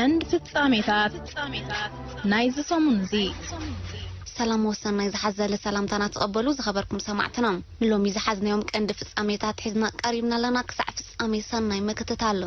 ቀንዲ ፍጻሜታት ናይዚ ሰሙን እዚ። ሰላም ወሰናይ ዝሓዘለ ሰላምታና ተቐበሉ ዝኸበርኩም ሰማዕትና። ንሎሚ ዝሓዝናዮም ቀንዲ ፍጻሜታት ሒዝና ቀሪብና ኣለና። ክሳዕ ፍጻሜ ሰናይ ምክትታል።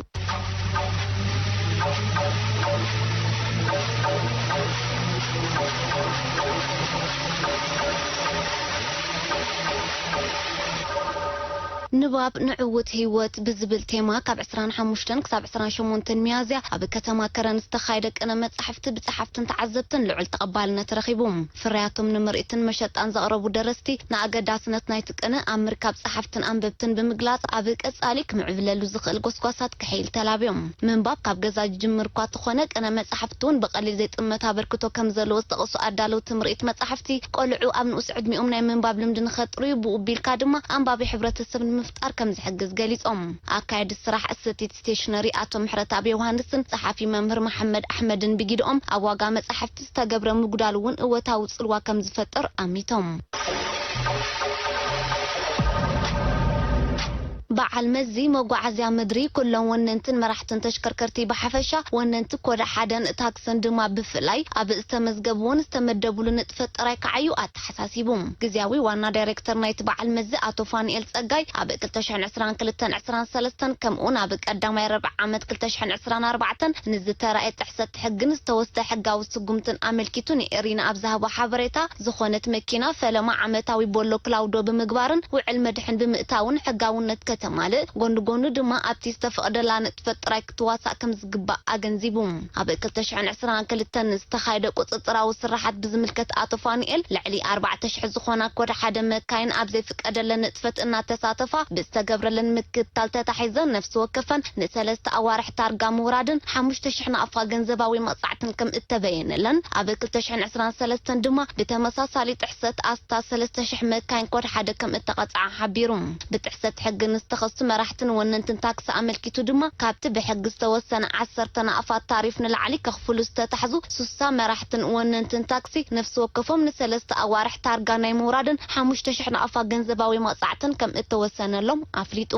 ንባብ ንዕውት ህይወት ብዝብል ቴማ ካብ ዕስራን ሓሙሽተን ክሳብ ዕስራን ሸሞንተን ሚያዝያ ኣብ ከተማ ከረን ዝተኻየደ ቅነ መጻሕፍቲ ብጸሓፍትን ተዓዘብትን ልዑል ተቐባልነት ረኺቡ። ፍርያቶም ንምርኢትን መሸጣን ዘቕረቡ ደረስቲ ንኣገዳስነት ናይቲ ቅነ ኣብ ምርካብ ጸሓፍትን ኣንበብትን ብምግላጽ ኣብ ቀጻሊ ክምዕብለሉ ዝኽእል ጎስጓሳት ክሕይል ተላብዮም። ምንባብ ካብ ገዛ ዝጅምር እኳ ተኾነ ቅነ መጻሕፍቲ እውን ብቐሊል ዘይጥመት ኣበርክቶ ከም ዘለዎ ዝጠቕሱ ኣዳለውቲ ምርኢት መጻሕፍቲ ቆልዑ ኣብ ንኡስ ዕድሚኦም ናይ ምንባብ ልምዲ ንኸጥርዩ ብኡ ቢልካ ድማ ኣንባቢ ሕብረተሰብ ንምፍጣር ከም ዝሕግዝ ገሊጾም። ኣካየዲ ስራሕ እሰቲት ስቴሽነሪ ኣቶ ምሕረተኣብ ዮሃንስን ጸሓፊ መምህር መሓመድ ኣሕመድን ብጊድኦም ኣብ ዋጋ መጻሕፍቲ ዝተገብረ ምጉዳል እውን እወታዊ ጽልዋ ከም ዝፈጥር ኣሚቶም። በዓል መዚ መጓዓዝያ ምድሪ ኩሎም ወነንትን መራሕትን ተሽከርከርቲ ብሓፈሻ ወነንቲ ኮዳ ሓደን ታክስን ድማ ብፍላይ ኣብ ዝተመዝገቡን ዝተመደቡሉ ንጥፈት ጥራይ ክዓዩ ኣተሓሳሲቡ። ግዝያዊ ዋና ዳይሬክተር ናይቲ በዓል መዚ ኣቶ ፋኑኤል ጸጋይ ኣብ ክልተ ሽሕን ዕስራን ክልተን ዕስራን ሰለስተን ከምኡውን ኣብ ቀዳማይ ረብዓ ዓመት ክልተ ሽሕን ዕስራን ኣርባዕተን ንዝተራእየ ጥሕሰት ሕግን ዝተወስደ ሕጋዊ ስጉምትን ኣመልኪቱ ንኤሪና ኣብ ዝሃቦ ሓበሬታ፣ ዝኾነት መኪና ፈለማ ዓመታዊ ቦሎ ክላውዶ ብምግባርን ውዕል መድሕን ብምእታውን ሕጋውነት ከተማልእ፣ ጎኒ ጎኑ ድማ ኣብቲ ዝተፈቕደላ ንጥፈት ጥራይ ክትዋሳእ ከም ዝግባእ ኣገንዚቡ። ኣብ ክልተ ሽሕን ዕስራን ክልተን ዝተኻየደ ቁጽጽራዊ ስራሓት ብዝምልከት ኣቶ ፋኑኤል፣ ልዕሊ ኣርባዕተ ሽሕ ዝኾና ኮድ ሓደ መካይን ኣብ ዘይፍቀደለን ንጥፈት እናተሳተፋ ብዝተገብረለን ምክትታል ተታሒዘን ነፍሲ ወከፈን ንሰለስተ ኣዋርሕ ታርጋ ምውራድን ሓሙሽተ ሽሕ ናቕፋ ገንዘባዊ መቕጻዕትን ከም እተበየነለን፣ ኣብ ክልተ ሽሕን ዕስራን ሰለስተን ድማ ብተመሳሳሊ ጥሕሰት ኣስታት ሰለስተ ሽሕ መካይን ኮድ ሓደ ከም እተቐጽዓ ሓቢሩ። ብጥሕሰት ሕጊ ንዝተኸሱ መራሕትን ወነንትን ታክሲ ኣመልኪቱ ድማ፣ ካብቲ ብሕጊ ዝተወሰነ ዓሰርተ ናቕፋት ታሪፍ ንላዕሊ ከኽፍሉ ዝተታሕዙ ሱሳ መራሕትን ወነንትን ታክሲ ነፍሲ ወከፎም ንሰለስተ ኣዋርሕ ታርጋ ናይ ምውራድን ሓሙሽተ ሽሕ ናቕፋ ገንዘባዊ መቕጻዕትን ከም እተወሰነሎም ኣፍሊጡ።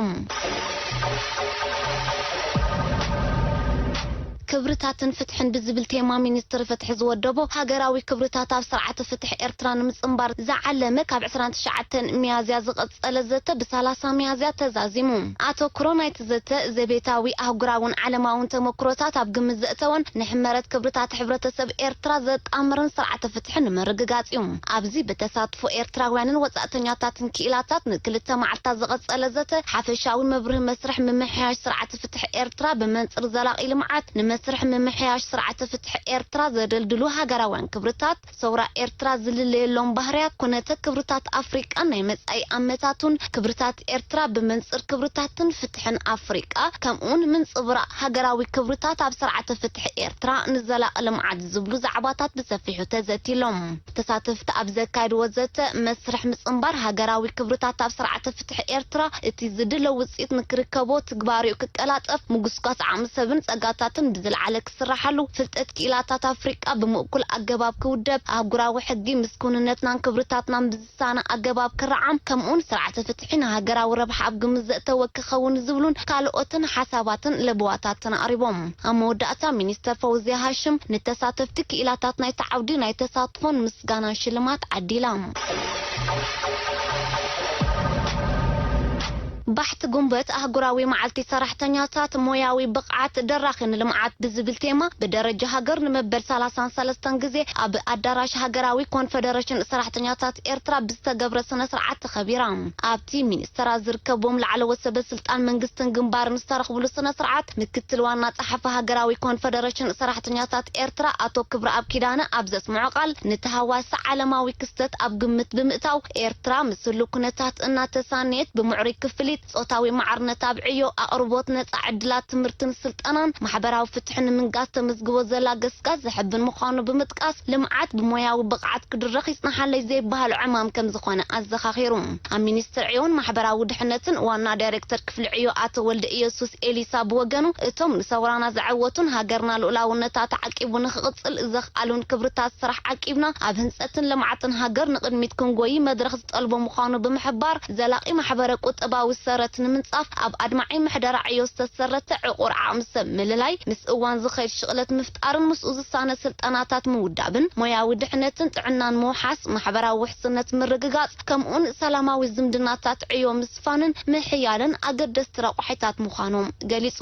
ክብርታትን ፍትሕን ብዝብል ቴማ ሚኒስትሪ ፍትሒ ዝወደቦ ሃገራዊ ክብርታት ኣብ ስርዓተ ፍትሒ ኤርትራ ንምጽንባር ዝዓለመ ካብ ዕስራን ትሽዓተን ሚያዝያ ዝቐጸለ ዘተ ብሰላሳ ሚያዝያ ተዛዚሙ። ኣተኩሮ ናይቲ ዘተ ዘቤታዊ፣ ኣህጉራውን ዓለማውን ተመክሮታት ኣብ ግምት ዘእተወን ንሕመረት ክብርታት ሕብረተሰብ ኤርትራ ዘጣምርን ስርዓተ ፍትሒ ንምርግጋጽ እዩ። ኣብዚ ብተሳትፎ ኤርትራውያንን ወጻእተኛታትን ክኢላታት ንክልተ መዓልታት ዝቐጸለ ዘተ ሓፈሻዊ መብርሂ መስርሕ ምምሕያሽ ስርዓተ ፍትሒ ኤርትራ ብመንጽር ዘላቒ ልምዓት፣ ንመስርሕ ምምሕያሽ ስርዓተ ፍትሒ ኤርትራ ዘደልድሉ ሃገራውያን ክብርታት፣ ሰውራ ኤርትራ ዝልለየሎም ባህርያት፣ ኩነተ ክብርታት ኣፍሪቃን ናይ መጻኢ ኣመታቱን፣ ክብርታት ኤርትራ ብመንጽር ክብርታትን ፍትሕን ኣፍሪቃ፣ ከምኡውን ምንጽብራቕ ሃገራዊ ክብርታት ኣብ ስርዓተ ፍትሒ ኤርትራ ንዘላቒ ልምዓት ዝብሉ ዛዕባታት ብሰፊሑ ተዘቲሎም። ተሳተፍቲ ኣብ ዘካየድዎ ዘተ፣ መስርሕ ምጽንባር ሃገራዊ ክብርታት ኣብ ስርዓተ ፍትሒ ኤርትራ፣ እቲ ዝድለ ውጽኢት ንክርከቦ፣ ትግባሬኡ ክቀላጠፍ፣ ምጉስጓስ ዓቕሚ ሰብን ጸጋታትን ብዝለዓለ ክስራሓሉ፣ ፍልጠት ክኢላታት ኣፍሪቃ ብምእኩል ኣገባብ ክውደብ፣ ኣህጉራዊ ሕጊ ምስ ክውንነትናን ክብርታትናን ብዝሳነ ኣገባብ ክረዓም፣ ከምኡውን ስርዓተ ፍትሒ ንሃገራዊ ረብሓ ኣብ ግምት ዘእተወ ክኸውን ዝብሉን ካልኦትን ሓሳባትን ለበዋታትን ኣቕሪቦም። ኣብ መወዳእታ ሚኒስተር ፈውዝያ ሃሽም ንተሳተፍቲ ክኢላታት ናይቲ ዓውዲ ናይ ተሳትፎን ምስጋናን ሽልማት ዓዲላ። ባሕቲ ጉንበት ኣህጉራዊ መዓልቲ ሰራሕተኛታት ሞያዊ ብቕዓት ደራኺ ንልምዓት ብዝብል ቴማ ብደረጃ ሃገር ንመበል ሰላሳን ሰለስተን ግዜ ኣብ ኣዳራሽ ሃገራዊ ኮንፈደሬሽን ሰራሕተኛታት ኤርትራ ብዝተገብረ ስነ ስርዓት ተኸቢራ። ኣብቲ ሚኒስተራት ዝርከብዎም ላዕለዎት ሰበ ስልጣን መንግስትን ግንባርን ዝተረኽብሉ ስነ ስርዓት ምክትል ዋና ጸሓፊ ሃገራዊ ኮንፈደሬሽን ሰራሕተኛታት ኤርትራ ኣቶ ክብረኣብ ኪዳነ ኣብ ዘስምዖ ቃል፣ ንተሃዋሲ ዓለማዊ ክስተት ኣብ ግምት ብምእታው፣ ኤርትራ ምስ ህሉው ኩነታት እናተሳነየት ብምዕሩይ ክፍሊት፣ ጾታዊ ማዕርነት ኣብ ዕዮ፣ ኣቕርቦት ነጻ ዕድላት ትምህርትን ስልጠናን፣ ማሕበራዊ ፍትሒ ንምንጋስ ተመዝግቦ ዘላ ገስጋስ ዘሐብን ምዃኑ ብምጥቃስ፣ ልምዓት ብሞያዊ ብቕዓት ክድረኽ ይጽንሓለይ ዘይበሃል ዕማም ከም ዝኾነ ኣዘኻኺሩ። ኣብ ሚኒስትሪ ዕዮን ማሕበራዊ ድሕነትን ዋና ዳይሬክተር ክፍሊ ዕዮ ኣቶ ወልደ ኢየሱስ ኤሊሳ ብወገኑ፣ እቶም ንሰውራና ዘዐወቱን ሃገርና ልኡላውነታ ተዓቂቡ ንኽቕጽል ዘኽኣሉን ክብርታት ስራሕ ዓቂብና ኣብ ህንጸትን ልምዓትን ሃገር ንቕድሚት ክንጎዪ መድረኽ ዝጠልቦ ምዃኑ ብምሕባር፣ ዘላቒ ማሕበረ ቁጠባዊ ሰረት ንምንጻፍ ኣብ ኣድማዒ ምሕደራ ዕዮ ዝተሰረተ ዕቑር ዓቕሚ ሰብ ምልላይ፣ ምስ እዋን ዝኸይድ ሽቕለት ምፍጣርን ምስኡ ዝሳነ ስልጠናታት ምውዳብን ሞያዊ ድሕነትን ጥዕናን ምውሓስ፣ ማሕበራዊ ውሕስነት ምርግጋጽ፣ ከምኡውን ሰላማዊ ዝምድናታት ዕዮ ምስፋንን ምሕያልን ኣገደስቲ ረቋሒታት ምዃኖም ገሊጹ።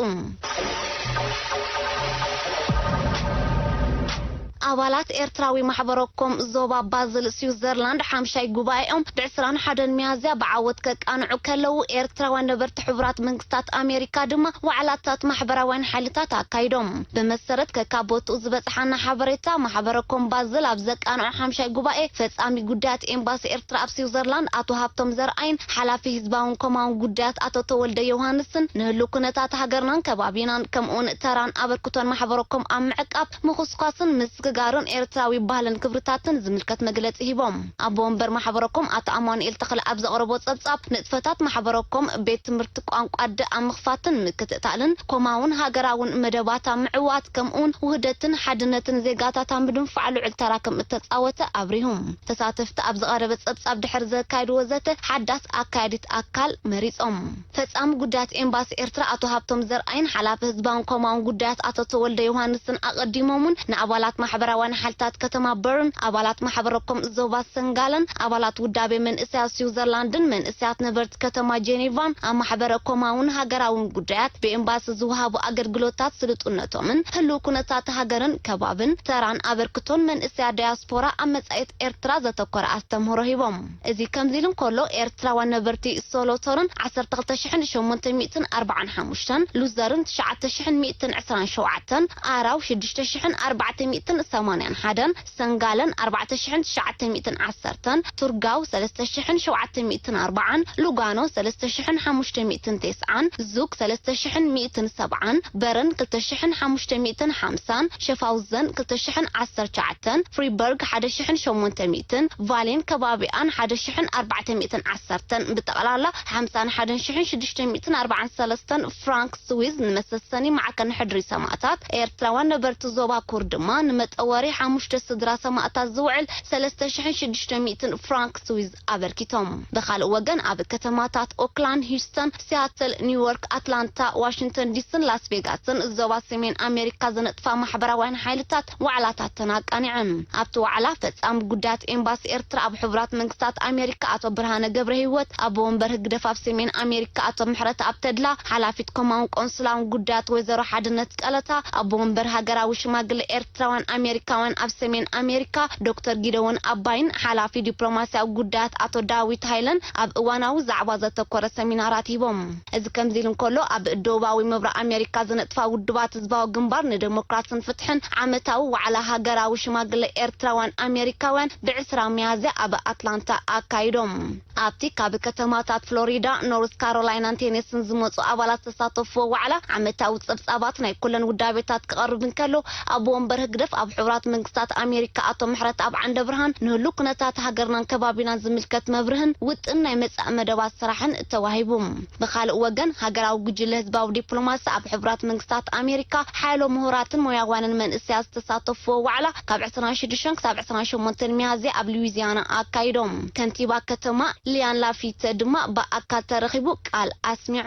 ኣባላት ኤርትራዊ ማሕበረኮም ዞባ ባዝል ስዊዘርላንድ ሓምሻይ ጉባኤኦም ብ ዕስራን ሓደን ሚያዝያ ብዓወት ከቃንዑ ከለዉ፣ ኤርትራውያን ነበርቲ ሕቡራት መንግስታት ኣሜሪካ ድማ ዋዕላታት ማሕበራውያን ሓይልታት ኣካይዶም። ብመሰረት ከካብ ቦትኡ ዝበጽሓና ሓበሬታ፣ ማሕበረኮም ባዝል ኣብ ዘቃንዖ ሓምሻይ ጉባኤ፣ ፈጻሚ ጉዳያት ኤምባሲ ኤርትራ ኣብ ስዊዘርላንድ ኣቶ ሃብቶም ዘርኣይን ሓላፊ ህዝባውን ኮማውን ጉዳያት ኣቶ ተወልደ ዮሃንስን ንህሉ ኩነታት ሃገርናን ከባቢናን ከምኡውን ተራን ኣበርክቶን ማሕበረኮም ኣብ ምዕቃብ፣ ምኹስኳስን ምስግጋርን ኤርትራዊ ባህልን ክብርታትን ዝምልከት መግለጺ ሂቦም። ኣቦ ወንበር ማሕበረኮም ኣቶ ኣማኑኤል ተኽለ ኣብ ዘቕረቦ ጸብጻብ፣ ንጥፈታት ማሕበረኮም ቤት ትምህርቲ ቋንቋ ኣደ ኣብ ምኽፋትን ምክትታልን ኮማውን ሃገራውን መደባት ኣብ ምዕዋት ከምኡውን ውህደትን ሓድነትን ዜጋታት ኣብ ምድንፋዕ ልዑል ተራ ከም እተጻወተ ኣብሪሁ። ተሳተፍቲ ኣብ ዝቐረበ ጸብጻብ ድሕሪ ዘካየድዎ ዘተ ሓዳስ ኣካያዲት ኣካል መሪጾም። ፈጻሚ ጉዳያት ኤምባሲ ኤርትራ ኣቶ ሃብቶም ዘርኣይን ሓላፊ ህዝባውን ኮማውን ጉዳያት ኣቶ ተወልደ ዮሃንስን ኣቐዲሞም እውን ንኣባላት ማሕበራውያን ሓይልታት ከተማ በርን፣ ኣባላት ማሕበረኮም ዞባ ሰንጋለን ኣባላት ውዳቤ መንእሰያት ስዊዘርላንድን መንእሰያት ነበርቲ ከተማ ጄኔቫን ኣብ ማሕበረ ኮማውን ሃገራውን ጉዳያት ብኤምባሲ ዝወሃቡ ኣገልግሎታት ስሉጥነቶምን ህልው ኩነታት ሃገርን ከባብን ተራን ኣበርክቶን መንእሰያት ዳያስፖራ ኣብ መጻኢት ኤርትራ ዘተኮረ ኣስተምህሮ ሂቦም። እዚ ከምዚ ኢሉ እንከሎ፣ ኤርትራውያን ነበርቲ ሶሎቶርን ዓሰርተ ክልተ ሽሕን ሸሞንተ ሚእትን ኣርባዓን ሓሙሽተን፣ ሉዘርን ትሽዓተ ሽሕን ሚእትን ዕስራን ሸውዓተን፣ ኣራው ሽዱሽተ ሽሕን ኣርባዕተ ሚእትን ሰማንያን ሓደን፣ ሰንጋለን ኣርባዕተ ሽሕን ትሽዓተ ሚእትን ዓሰርተን፣ ቱርጋው ሰለስተ ሽሕን ሸውዓተ ሚእትን ኣርባዓን፣ ሉጋኖ ሰለስተ ሽሕን ሓሙሽተ ሚእትን ተስዓን፣ ዙግ ሰለስተ ሽሕን ሚእትን ሰብዓን፣ በርን ክልተ ሽሕን ሓሙሽተ ሚእትን ሓምሳን፣ ሸፋውዘን ክልተ ሽሕን ዓሰርተ ትሽዓተን፣ ፍሪበርግ ሓደ ሽሕን ሸሞንተ ሚእትን፣ ቫሌን ከባቢኣን ሓደ ሽሕን ኣርባዕተ ሚእትን ዓሰርተን፣ ብጠቕላላ ሓምሳን ሓደን ሽሕን ሽዱሽተ ሚእትን ኣርባዓን ሰለስተን ፍራንክ ስዊዝ ንመሰሰኒ ማዕከን ሕድሪ ሰማእታት ኤርትራውያን ነበርቲ ዞባ ኩር ድማ ንመጠወሪ ሓሙሽተ ስድራ ሰማእታት ዝውዕል ሰለስተ ሽሕን ሽዱሽተ ሚእትን ፍራንክ ስዊዝ ኣበርኪቶም። ብኻልእ ወገን፣ ኣብ ከተማታት ኦክላንድ፣ ሂውስተን፣ ሲያትል፣ ኒውዮርክ፣ ኣትላንታ፣ ዋሽንግተን ዲሲን ላስ ቬጋስን ዞባ ሰሜን ኣሜሪካ ዝነጥፋ ማሕበራውያን ሓይልታት ዋዕላታተን ኣቃኒዐን። ኣብቲ ዋዕላ፣ ፈጻሚ ጉዳያት ኤምባሲ ኤርትራ ኣብ ሕቡራት መንግስታት ኣሜሪካ ኣቶ ብርሃነ ገብረ ህይወት፣ ኣቦ ወንበር ህግደፍ ኣብ ሰሜን ኣሜሪካ ኣቶ ምሕረተኣብ ተድላ፣ ሓላፊት ኮማውን ቆንስላውን ጉዳያት ወይዘሮ ሓድነት ቀለታ፣ ኣቦ ወንበር ሃገራዊ ሽማግለ ኤርትራውያን ኣሜሪካውያን ኣብ ሰሜን ኣሜሪካ ዶክተር ጊደዎን ኣባይን፣ ሓላፊ ዲፕሎማስያዊ ጉዳያት ኣቶ ዳዊት ሃይለን ኣብ እዋናዊ ዛዕባ ዘተኮረ ሰሚናራት ሂቦም። እዚ ከምዚ ኢሉ እንከሎ፣ ኣብ ደቡባዊ ምብራቕ ኣሜሪካ ዝነጥፋ ውድባት ህዝባዊ ግንባር ንደሞክራስን ፍትሕን ዓመታዊ ዋዕላ ሃገራዊ ሽማግለ ኤርትራውያን ኣሜሪካውያን ብዕስራ ሚያዝያ ኣብ ኣትላንታ ኣካይዶም። ኣብቲ ካብ ከተማታት ፍሎሪዳ፣ ኖርዝ ካሮላይናን ቴኔስን ዝመጹ ኣባላት ዝተሳተፍዎ ዋዕላ፣ ዓመታዊ ጸብጻባት ናይ ኩለን ውዳቤታት ክቐርብ እንከሎ፣ ኣቦ ወንበር ህግደፍ ኣብ ሕቡራት መንግስታት ኣሜሪካ ኣቶ ምሕረተኣብ ዓንደብርሃን ንህሉ ኩነታት ሃገርናን ከባቢናን ዝምልከት መብርህን ውጥን ናይ መጻኢ መደባት ስራሕን ተዋሂቡ። ብኻልእ ወገን፣ ሃገራዊ ጉጅለ ህዝባዊ ዲፕሎማሲ ኣብ ሕቡራት መንግስታት ኣሜሪካ ሓያሎ ምሁራትን ሞያውያንን መንእሰያት ዝተሳተፍዎ ዋዕላ፣ ካብ ዕስራን ሽዱሽተን ክሳብ ዕስራን ሸሞንተን ሚያዝያ ኣብ ሉዊዚያና ኣካይዶም። ከንቲባ ከተማ ሊያን ላፊተ ድማ ብኣካል ተረኺቡ ቃል ኣስሚዑ።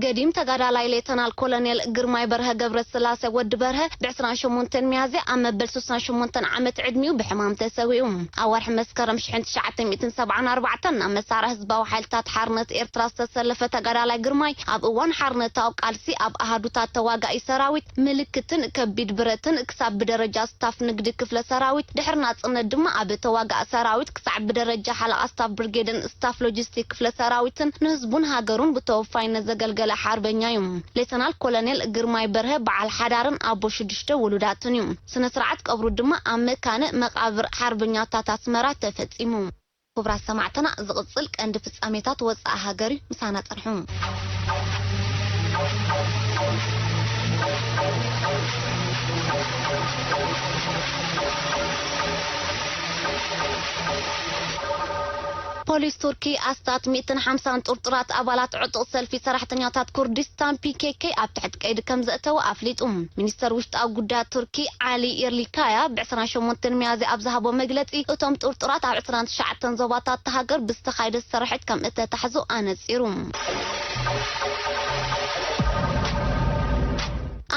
ገዲም ተጋዳላይ ሌተናል ኮሎኔል ግርማይ በርሀ ገብረስላሴ ወዲ በርሀ ብ ዕስራን ሸሞንተን ሚያዝያ ኣብ መበል ሱሳን ሸሞንተን ዓመት ዕድሚኡ ብሕማም ተሰዊኡ። ኣብ ወርሒ መስከረም ሽሕን ትሽዓተ ሚእትን ሰብዓን ኣርባዕተን ናብ መሳርያ ህዝባዊ ሓይልታት ሓርነት ኤርትራ ዝተሰለፈ ተጋዳላይ ግርማይ፣ ኣብ እዋን ሓርነታዊ ቃልሲ ኣብ ኣሃዱታት ተዋጋኢ ሰራዊት ምልክትን ከቢድ ብረትን ክሳብ ብደረጃ ስታፍ ንግዲ ክፍለ ሰራዊት፣ ድሕሪ ናጽነት ድማ ኣብ ተዋጋኢ ሰራዊት ክሳዕ ብደረጃ ሓለቓ ስታፍ ብርጌድን ስታፍ ሎጂስቲክ ክፍለ ሰራዊትን ንህዝቡን ሃገሩን ብተወፋይነት ዘገልገለ ሓርበኛ እዩ። ሌተናል ኮሎኔል ግርማይ በርሀ በዓል ሓዳርን ኣቦ ሽዱሽተ ውሉዳትን እዩ። ስነ ስርዓት ቀብሩ ድማ ኣብ መካነ መቃብር ሓርበኛታት ኣስመራ ተፈጺሙ። ክቡራት ሰማዕትና፣ ዝቕጽል ቀንዲ ፍጻሜታት ወጻኢ ሃገር እዩ። ምሳና ጸንሑ። ፖሊስ ቱርኪ ኣስታት ሚእትን ሓምሳን ጥርጡራት ኣባላት ዕጡቕ ሰልፊ ሰራሕተኛታት ኩርዲስታን ፒ ኬ ኬ ኣብ ትሕቲ ቀይዲ ከም ዘእተወ ኣፍሊጡ። ሚኒስተር ውሽጣዊ ጉዳያት ቱርኪ ዓሊ ኢርሊካያ ብ ዕስራን ሸሞንተን ሚያዝያ ኣብ ዝሃቦ መግለጺ፣ እቶም ጥርጡራት ኣብ ዕስራን ትሽዓተን ዞባታት እታ ሃገር ብዝተኻየደ ስርሒት ከም እተታሕዙ ኣነጺሩ።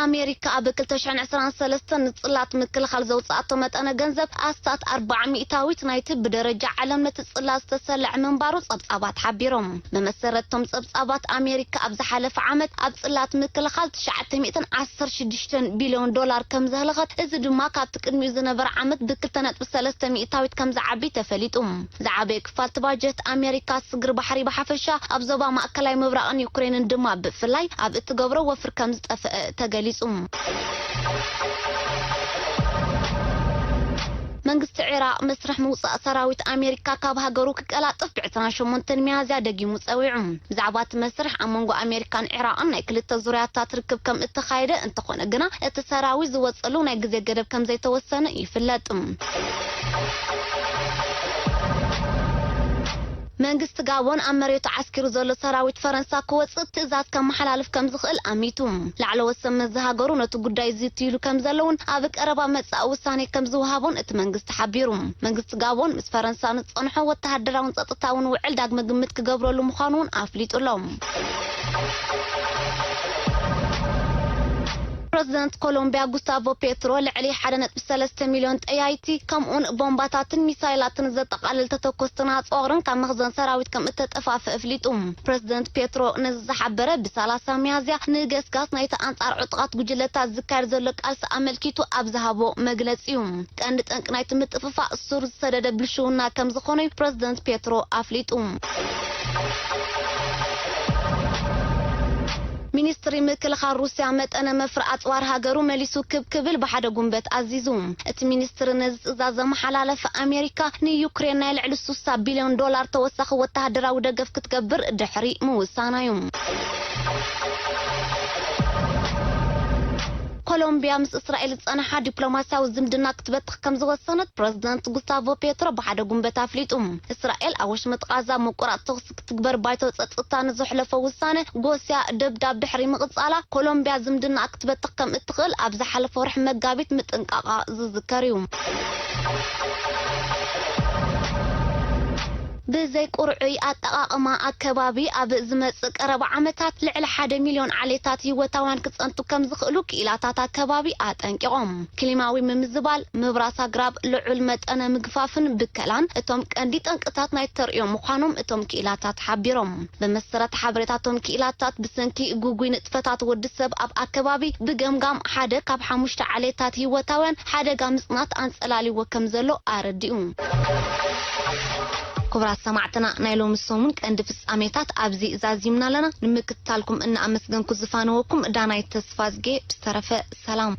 ኣሜሪካ ኣብ ክልተ ሽሕን ዕስራን ሰለስተን ንጽላት ምክልኻል ዘውጽኣቶ መጠነ ገንዘብ ኣስታት ኣርባዓ ሚእታዊት ናይቲ ብደረጃ ዓለም ነቲ ጽላት ዝተሰልዐ ምንባሩ ጸብጻባት ሓቢሮም። ብመሰረት እቶም ጸብጻባት፣ ኣሜሪካ ኣብ ዝሓለፈ ዓመት ኣብ ጽላት ምክልኻል ትሽዓተ ሚእትን ዓሰርተ ሽዱሽተን ቢልዮን ዶላር ከም ዘህለኸት፣ እዚ ድማ ካብቲ ቅድሚኡ ዝነበረ ዓመት ብክልተ ነጥቢ ሰለስተ ሚእታዊት ከም ዝዓቢ ተፈሊጡ። ዝዓበየ ክፋል እቲ ባጀት ኣሜሪካ ስግር ባሕሪ ብሓፈሻ፣ ኣብ ዞባ ማእከላይ ምብራቕን ዩክሬንን ድማ ብፍላይ ኣብ እትገብሮ ወፍሪ ከም ዝጠፍአ ተገሊጹ። መንግስቲ ዒራቕ መስርሕ ምውጻእ ሰራዊት ኣሜሪካ ካብ ሃገሩ ክቀላጥፍ ብ ዕስራን ሸሞንተን ሚያዝያ ደጊሙ ጸዊዑ። ብዛዕባ እቲ መስርሕ ኣብ መንጎ ኣሜሪካን ዒራቕን ናይ ክልተ ዙርያታት ርክብ ከም እተኻየደ እንተኾነ ግና፣ እቲ ሰራዊት ዝወጸሉ ናይ ግዜ ገደብ ከም ዘይተወሰነ ይፍለጥ። መንግስቲ ጋቦን ኣብ መሬቱ ዓስኪሩ ዘሎ ሰራዊት ፈረንሳ ክወጽእ ትእዛዝ ከመሓላልፍ ከም ዝኽእል ኣሚቱ። ላዕለዎት ሰብ መዚ ሃገሩ ነቲ ጉዳይ ዝትይሉ ከም ዘለውን ኣብ ቀረባ መጻኢ ውሳኔ ከም ዝወሃቦን እቲ መንግስቲ ሓቢሩ። መንግስቲ ጋቦን ምስ ፈረንሳ ንዝጸንሖ ወተሃደራውን ጸጥታውን ውዕል ዳግመ ግምት ክገብረሉ ምዃኑ እውን ኣፍሊጡ ኣሎ። ፕረዚደንት ኮሎምቢያ ጉስታቮ ፔትሮ ልዕሊ ሓደ ነጥቢ ሰለስተ ሚልዮን ጠያይቲ፣ ከምኡውን ቦምባታትን ሚሳይላትን ዘጠቓልል ተተኮስትን ኣጽዋርን ካብ መኽዘን ሰራዊት ከም እተጠፋፍእ ኣፍሊጡ። ፕረዚደንት ፔትሮ ነዚ ዝሓበረ ብሰላሳ ሚያዝያ ንገስጋስ ናይቲ ኣንጻር ዕጡቓት ጉጅለታት ዝካየድ ዘሎ ቃልሲ ኣመልኪቱ ኣብ ዝሃቦ መግለጺ እዩ። ቀንዲ ጠንቂ ናይቲ ምጥፍፋእ ሱር ዝሰደደ ብልሽውና ከም ዝኾነ እዩ ፕረዚደንት ፔትሮ ኣፍሊጡ። ሚኒስትሪ ምክልኻል ሩስያ መጠነ መፍረ ኣጽዋር ሃገሩ መሊሱ ክብ ክብል ብሓደ ጉንበት ኣዚዙ። እቲ ሚኒስትሪ ነዚ ትእዛዝ ዘመሓላለፈ ኣሜሪካ ንዩክሬን ናይ ልዕሊ ስሳ ቢልዮን ዶላር ተወሳኺ ወተሃደራዊ ደገፍ ክትገብር ድሕሪ ምውሳና እዩ። ኮሎምቢያ ምስ እስራኤል ዝጸንሓ ዲፕሎማስያዊ ዝምድና ክትበትኽ ከም ዝወሰነት ፕረዚደንት ጉስታቮ ፔትሮ ብሓደ ጉንበት ኣፍሊጡ። እስራኤል ኣብ ወሽመጥ ቃዛ ምቁራጽ ተኹሲ ክትግበር ባይቶ ጸጥታ ንዘሕለፎ ውሳነ ጎስያ ደብዳብ ድሕሪ ምቕጻላ፣ ኮሎምቢያ ዝምድና ክትበትኽ ከም እትኽእል ኣብ ዝሓለፈ ወርሒ መጋቢት ምጥንቃቓ ዝዝከር እዩ። ብዘይ ቁርዑይ ኣጠቓቕማ ኣከባቢ ኣብ ዝመጽእ ቀረባ ዓመታት ልዕሊ ሓደ ሚልዮን ዓሌታት ህይወታውያን ክጸንቱ ከም ዝኽእሉ ክኢላታት ኣከባቢ ኣጠንቂቖም። ክሊማዊ ምምዝባል፣ ምብራስ ኣግራብ፣ ልዑል መጠነ ምግፋፍን ብከላን እቶም ቀንዲ ጠንቅታት ናይ ተርእዮ ምዃኖም እቶም ክኢላታት ሓቢሮም። ብመሰረት ሓበሬታቶም ክኢላታት፣ ብሰንኪ ግጉይ ንጥፈታት ወዲ ሰብ ኣብ ኣከባቢ ብገምጋም ሓደ ካብ ሓሙሽተ ዓሌታት ህይወታውያን ሓደጋ ምጽናት ኣንጸላልይዎ ከም ዘሎ ኣረዲኡ። ክቡራት ሰማዕትና፣ ናይ ሎሚ ሰሙን ቀንዲ ፍጻሜታት ኣብዚ ዛዚምና ኣለና። ንምክትታልኩም እናኣመስገንኩ ዝፋነወኩም ዳናይት ተስፋዝጌ። ብዝተረፈ ሰላም።